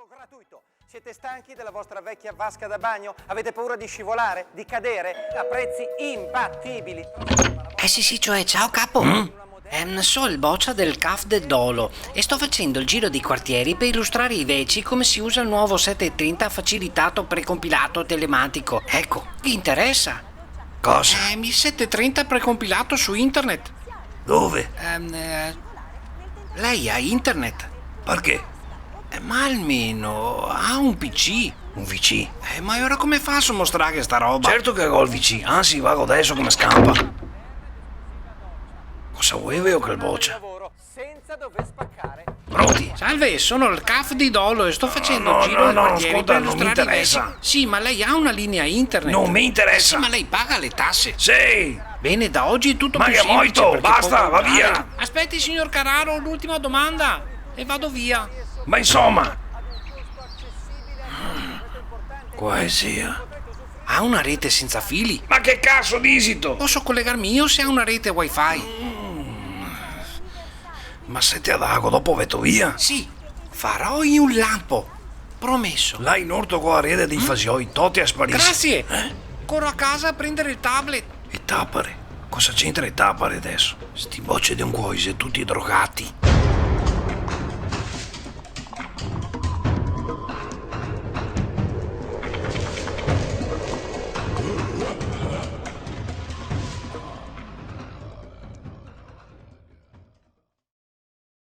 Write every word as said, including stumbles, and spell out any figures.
Gratuito. Siete stanchi della vostra vecchia vasca da bagno? Avete paura di scivolare? Di cadere? A prezzi imbattibili. Eh sì, sì, cioè, ciao capo. Mm? Ehm, so il boccia del CAF del Dolo e sto facendo il giro dei quartieri per illustrare ai veci come si usa il nuovo sette e trenta facilitato precompilato telematico. Ecco, vi interessa? Cosa? Ehm, il sette e trenta precompilato su internet. Dove? Ehm, eh, lei ha internet? Parché? Eh, ma almeno ha un P C. Un V C? Eh, ma e ora come faso a mostrarghe sta roba? Certo che go el V C, anzi, vago deso che me scampa. Cosa voevo io che el boccia? Senza dover spaccare. Pronti? Salve, sono il CAF di Dolo e sto facendo no, il giro no, del no, quartiere scolta, per non mi illustrare i veci. Interessa. Sì, ma lei ha una linea internet? Non mi interessa. Eh sì, ma lei paga le tasse. Sì. Bene, da oggi è tutto più semplice, perché può comprare. Ma che moito, basta, va via. Aspetti, signor Carraro, l'ultima domanda e vado via. Ma insomma. Qua sia. Ha una rete senza fili? Ma che caso dixito? Posso collegarmi io se ha una rete wifi? Mm. Ma se te a dago, dopo veto via. Sì, farò in un lampo. Promesso. Là in orto co a rete dei fasioi, toti a sparisi. Grazie! Eh? Corro a casa a prendere il tablet. E tapare? Cosa c'entra e tapare deso? Sti boce de un cuoise, tuti drogati.